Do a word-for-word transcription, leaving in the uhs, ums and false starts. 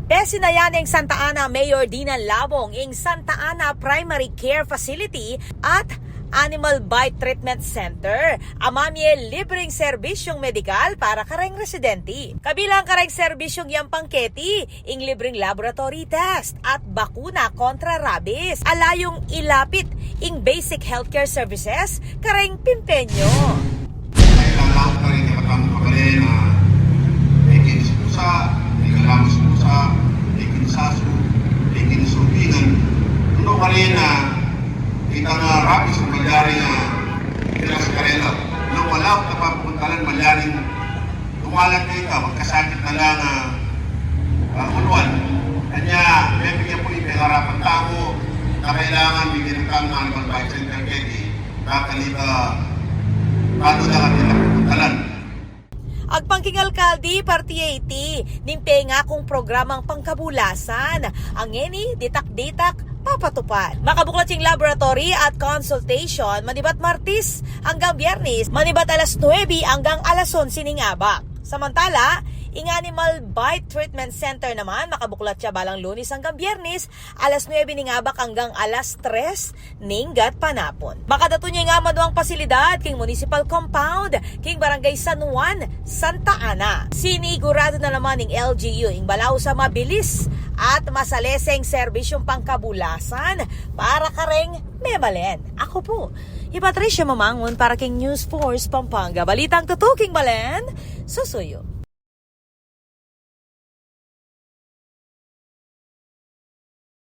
Pepinalala ning Santa Ana Mayor Dina Labong ing Santa Ana Primary Care Facility at Animal Bite Treatment Center a mamie libreng serbisyung medikal para kareng residente. Kabilang kareng serbisyung yang pangketi, ing libreng laboratory test at bakuna kontra rabies. Ala yung ilapit ing basic healthcare services kareng pimpeño. Kailangan pa rin katamu pa rin na may kinsusa, may kalamas pusa, may kinsasu, may kinsubingan. Ano pa rin na kita nga rabies ang malyari na pinas karela. Nung wala ka papuntalan, malyari tumalan kayta, magkasakit na lang, ah, ah, uluan. Kanya, may bigyan po yung pangarapan tao na kailangan bigyan ng tao ng animal vaccine kay Kedi. Kakalita, paano na kami napupuntalan? Agpang king alkalde, parte ya iti ning pengakung programang pangkabulasan. Ngeni, ditak-ditak papatupad. Makabuklat ing laboratory at consultation manibat Martes anggang Biyernes, manibat alas nuebe anggang alas onse ning abak. Samantala, ing Animal Bite Treatment Center naman, makabuklat ya balang Lunes anggang Biyernes, alas nuebe ning abak anggang alas tres ning gatpanapun. Makadatu ne ing manuang pasilidad king municipal compound king Barangay San Juan, Santa Ana. Sinigurado na naman ning L G U ing balaus a mabilis at masaleseng serbisyung pangkabulasan para kareng memalen. Aku pu, hi Patricia Mamangun para king News Force Pampanga. Balitang tutuking balen, susuyu.